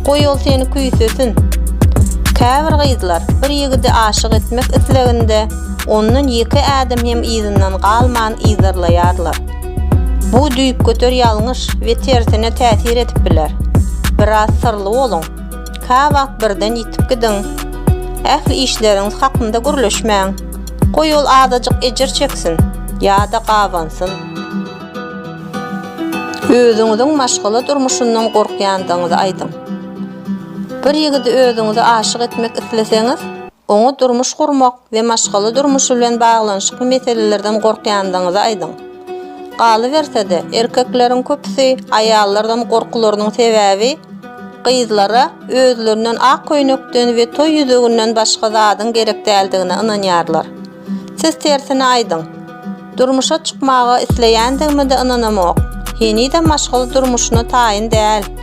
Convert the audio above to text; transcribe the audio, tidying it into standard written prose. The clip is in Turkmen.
Goý ol seni küýsesin. Käbir gyzlar bir ýigidi aşyk etmek isleginde ondan ýeke ädim hem yzyndan galman yzarlaýarlar. Bu düýpgöter ýalňyş we tersine täsir edip biler. Biraz syrly boluň. Käwagt birden ýitip gidiň. Ähli işleriňiz hakynda gürleşmäň. Goý ol azajyk ejir çeksin ýa-da gabansyn. Özüňiziň maşgala durmuşyndan gorkýandygyňyzy aýdyň. Bir ýigidi özüňize aşyk etmek isleseňiz, oňa durmuş gurmak we maşgala durmuşy bilen baglanyşykly meselelerden gorkýandygyňyzy aýdyň. Galyberse-de, erkekleriň köpüsi aýallardan gorkularynyň sebäbi gyzlara özlerinden ak köýnekden we toý ýüzüginden başga zadyň gerek däldigine ynanýarlar. Siz tersine aýdyň. Durmuşa çykmaga isleýändigime-de ynanamok. Henizem maşgala durmuşyna taýyn däl.